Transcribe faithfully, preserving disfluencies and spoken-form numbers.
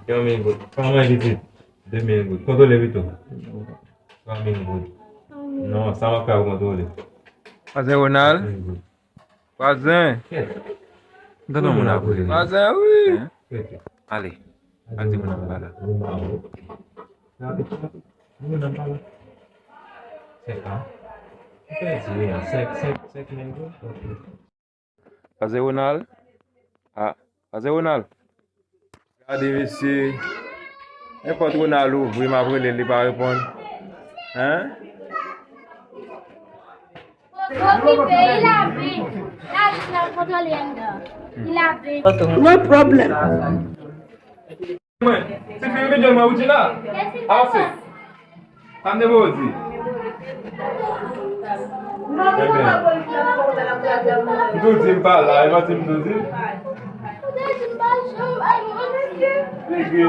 Yon mil goud. Kòman pitit? De mil goud. Kontwole pito. Twa mil goud. Non, sa m ap fè ou kontwole. Vwazen Ronald. Vwazen. M tande yon moun ap rele. Vwazen, wi. Hein? Ale. Al di moun anba la. Moun anba la. Sèk la. Sèk, sèk, sèk mil goud. Vwazen Ronald. Ah, vwazen Ronald. Gade mesye. Nenpòt Ronald ouvri, m ap rele l, li pa reponn. Hein? Okipe, li lave. Lave, l ap kontwole anndan. Li lave. No problem. Mwen, tifi, ou vin jwenn mwen, ou di la? Avanse. Sa m te pou ou di? Ebyen, m tou di m pa la, e manti m tou di? Li gri.